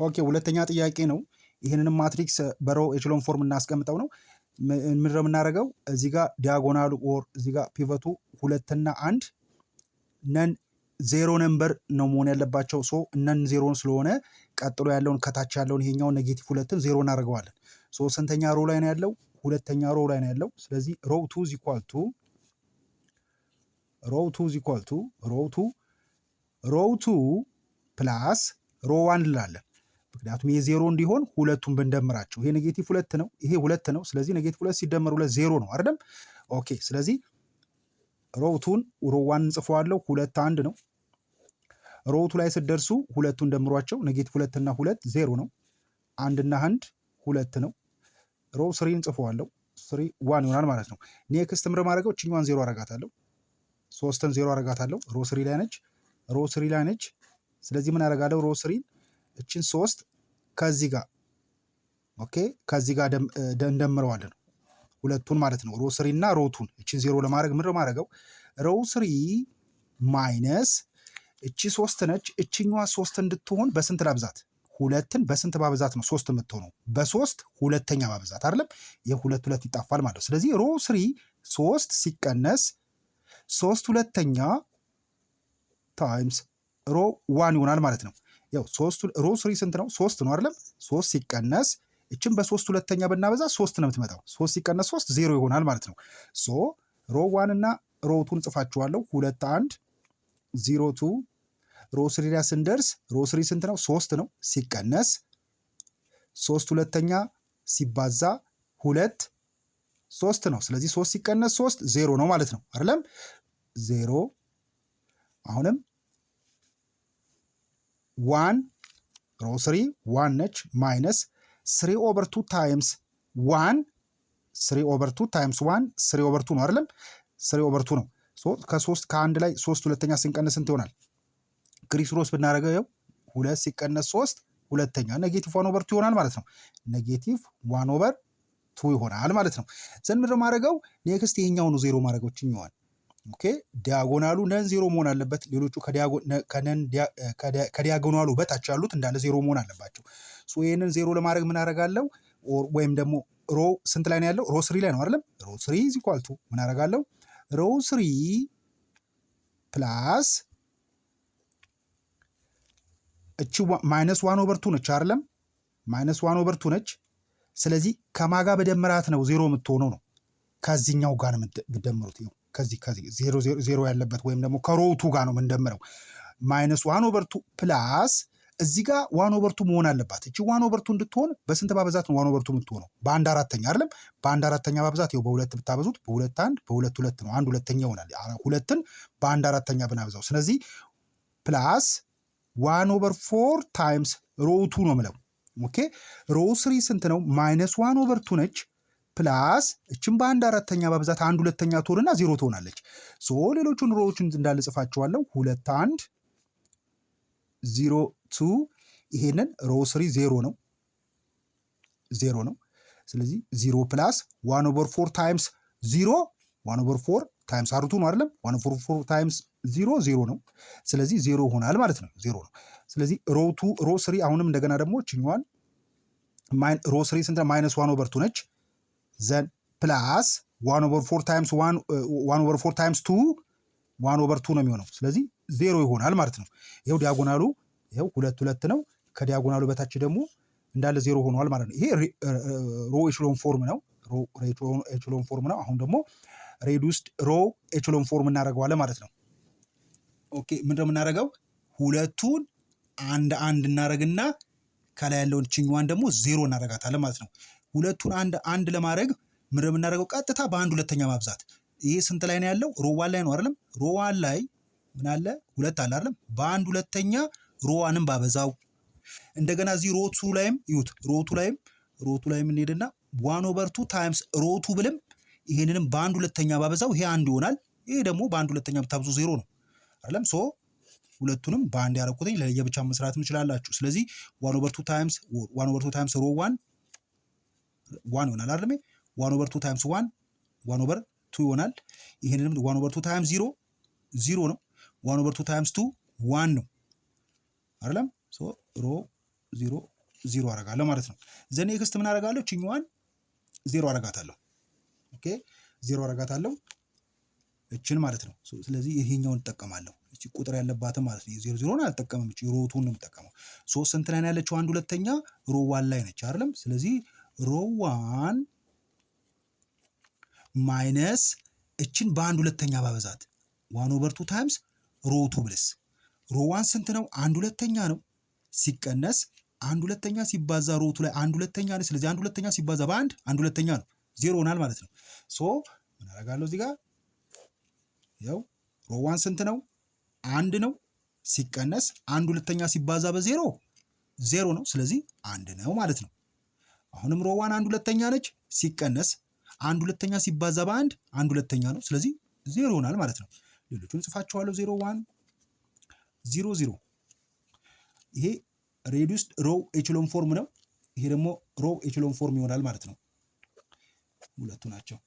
Okay፣ ሁለተኛ ጥያቄ ነው። ይህንንም matrix በ row echelon form እናስቀምጠው ነው። ምንድነው የምናደርገው? እዚህ ጋር diagonal ኡ or እዚህ ጋር pivot ኡ ሁለትና አንድ non zero number ነው መሆን ያለባቸው። So non zero ን ስለሆነ ቀጥሎ ያለውን ከታች ያለውን ይሄኛውን negative ሁለትን ዜሮ እናደርገዋለን። So ስንተኛ row ላይ ነው ያለው? ሁለተኛ row ላይ ነው ያለው። ስለዚህ row two is equal to row two is equal to row two plus row one እንላለን። ምክንያቱም ይሄ ዜሮ እንዲሆን ሁለቱን ብንደምራቸው ይሄ negative ሁለት ነው፣ ይሄ ሁለት ነው። ስለዚህ negative ሁለት ሲደመር ሁለት ዜሮ ነው አይደለም? Okay፣ ስለዚህ row two ን row one እንጽፈዋለሁ፣ ሁለት አንድ ነው። Row two ላይ ስትደርሱ ሁለቱን ደምሯቸው፣ negative ሁለት እና ሁለት ዜሮ ነው። አንድና አንድ ሁለት ነው። Row three እንጽፈዋለሁ፣ three one ይሆናል ማለት ነው። Next ምር ማድረገው እችኛዋን ዜሮ አረጋታለሁ፣ ሶስትን ዜሮ አረጋታለሁ። Row three ላይ ነች፣ row three ላይ ነች። ስለዚህ ምን አረጋለሁ? Row three ን እችን ሶስት ከዚህ ጋር፣ okay፣ ከዚህ ጋር እንደምረዋለን ሁለቱን ማለት ነው። Row three እና row two ን እችን ዜሮ ለማድረግ ምንድነው ማድረገው? Row three minus እቺ ሶስት ነች። እችኛዋ ሶስት እንድትሆን በስንት ላብዛት? ሁለትን በስንት ባብዛት ነው ሶስት የምትሆነው? በሶስት ሁለተኛ ባብዛት አይደለም? የሁለት ሁለት ይጣፋል ማለት ነው። ስለዚህ row three ሶስት ሲቀነስ ሶስት ሁለተኛ times row one ይሆናል ማለት ነው። ያው ሶስት row three ስንት ነው? ሶስት ነው አይደለም? ሶስት ሲቀነስ እችን በሶስት ሁለተኛ ብናበዛ ሶስት ነው የምትመጣው። ሶስት ሲቀነስ ሶስት ዜሮ ይሆናል ማለት ነው። So row one እና row two ን ጽፋችኋለሁ። ሁለት አንድ፣ zero two። Row three ላይ ስንደርስ row three ስንት ነው? ሶስት ነው። ሲቀነስ ሶስት ሁለተኛ ሲባዛ ሁለት ሶስት ነው። ስለዚህ ሶስት ሲቀነስ ሶስት ዜሮ ነው ማለት ነው አይደለም? ዜሮ። አሁንም one፣ row three one ነች፣ minus three over two times one፣ three over two times one three over two ነው አይደለም? Three over two ነው። ከሶስት ከአንድ ላይ ሶስት ሁለተኛ ስንቀንስ ስንት ይሆናል? Crisscross ብናደርገው ይኸው ሁለት ሲቀነስ ሶስት ሁለተኛ negative one over two ይሆናል ማለት ነው። Negative one over two ይሆናል ማለት ነው። Then ምንድነው ማድረገው? Next ይሄኛው ነው ዜሮ ማድረገው እችኛዋን። Okay፣ diagonal ኡ non zero መሆን አለበት። ሌሎቹ ከ diagonal ኡ በታች ያሉት እንዳለ ዜሮ መሆን አለባቸው። So ይህንን ዜሮ ለማድረግ ምን አደርጋለሁ? ወይም ደግሞ row ስንት ላይ ነው ያለው? Row three ላይ ነው አይደለም? Row three is equal to ምን አደርጋለሁ? Row three plus እቺ minus one over two ነች አይደለም? Minus one over two ነች። ስለዚህ ከማጋ በደመራት ነው ዜሮ የምትሆነው ነው። ከዚህኛው ጋር ነው የምትደምሩት። ይኸው ከዚህ ዜሮ ዜሮ ያለበት ወይም ደግሞ ከ row two ጋር ነው የምንደምረው። Minus one over two plus እዚህ ጋር one over two መሆን አለባት። እቺ one over two እንድትሆን በስንት ባበዛት ነው one over two የምትሆነው? በአንድ አራተኛ አይደለም? በአንድ አራተኛ ባብዛት ይኸው በሁለት ብታበዙት በሁለት አንድ፣ በሁለት ሁለት ነው። አንድ ሁለተኛ ይሆናል። ሁለትን በአንድ አራተኛ ብናበዛው። ስለዚህ plus one over four times row two ነው የምለው። Okay፣ row three ስንት ነው? Minus one over two ነች። Plus እችን በአንድ አራተኛ ባብዛት አንድ ሁለተኛ ትሆንና ዜሮ ትሆናለች። So ሌሎቹን row ዎችን እንዳለ ጽፋቸዋለሁ። ሁለት አንድ፣ zero two። ይሄንን row three ዜሮ ነው፣ ዜሮ ነው። ስለዚህ zero plus one over four times zero፣ one over four times row two ነው አይደለም? One over four times zero ዜሮ ነው። ስለዚህ ዜሮ ይሆናል ማለት ነው። ዜሮ ነው። ስለዚህ row two፣ row three አሁንም እንደገና ደግሞ ችኛዋን row three ስንት? Minus one over two ነች። Then plus one over four times one፣ one over four times two one over two ነው የሚሆነው። ስለዚህ ዜሮ ይሆናል ማለት ነው። ይኸው diagonal ኡ ይኸው ሁለት ሁለት ነው። ከ diagonal ኡ በታች ደግሞ እንዳለ ዜሮ ሆኗል ማለት ነው። ይሄ row echelon form ነው። Row echelon form ነው። አሁን ደግሞ reduced row echelon form እናደርገዋለን ማለት ነው። Okay፣ ምንድነው የምናደርገው? ሁለቱን አንድ አንድ እናደርግና ከላይ ያለውን ችኛዋን ደግሞ ዜሮ እናደርጋታለን ማለት ነው። ሁለቱን አንድ አንድ ለማድረግ ምንድነው የምናደርገው? ቀጥታ በአንድ ሁለተኛ ማብዛት። ይሄ ስንት ላይ ነው ያለው? Row one ላይ ነው አይደለም? Row one ላይ ምን አለ? ሁለት አለ አይደለም? በአንድ ሁለተኛ row one ንም ባበዛው፣ እንደገና እዚህ row two ላይም ይዩት። Row two ላይም እንሄድና one over two times row two ብልም ይሄንንም በአንድ ሁለተኛ ባበዛው ይሄ አንድ ይሆናል። ይሄ ደግሞ በአንድ ሁለተኛ ብታብዙ ዜሮ ነው አይደለም? So ሁለቱንም በአንድ ያደረኩትኝ ለየብቻ መስራት ትችላላችሁ። ስለዚህ one over two times row one one ይሆናል አይደለም? One over two times one one over two ይሆናል። ይሄንንም one over two times zero zero ነው። One over two times two one ነው አይደለም? So row 0 0 አረጋለሁ ማለት ነው። The next ምን አረጋለሁ? እችኛዋን ዜሮ አረጋታለሁ። Okay, 0 አረጋታለሁ እችን ማለት ነው። ስለዚህ ይሄኛውን እጠቀማለሁ። እቺ ቁጥር ያለባትን ማለት ነው። 0 0ን አልጠቀምም። እቺ row two ን ነው የምጠቀመው። So ስንት ላይ ነው ያለችው? አንድ ሁለተኛ row one ላይ ነች አይደለም? ስለዚህ row one minus እችን በአንድ ሁለተኛ ባበዛት one over two times row two ብልስ row one ስንት ነው? አንድ ሁለተኛ ነው። ሲቀነስ አንድ ሁለተኛ ሲባዛ row two ላይ አንድ ሁለተኛ ነው። ስለዚህ አንድ ሁለተኛ ሲባዛ በአንድ አንድ ሁለተኛ ነው፣ ዜሮ ሆናል ማለት ነው። So ምን አደርጋለሁ እዚህ ጋር? ያው row one ስንት ነው? አንድ ነው። ሲቀነስ አንድ ሁለተኛ ሲባዛ በ0 0 ነው። ስለዚህ አንድ ነው ማለት ነው። አሁንም row one አንድ ሁለተኛ ነች። ሲቀነስ አንድ ሁለተኛ ሲባዛ በአንድ አንድ ሁለተኛ ነው። ስለዚህ ዜሮ ይሆናል ማለት ነው። ሌሎቹን ጽፋቸዋለሁ። 0 1 0 0። ይሄ reduced row echelon form ነው። ይሄ ደግሞ row echelon form ይሆናል ማለት ነው። ሁለቱ ናቸው።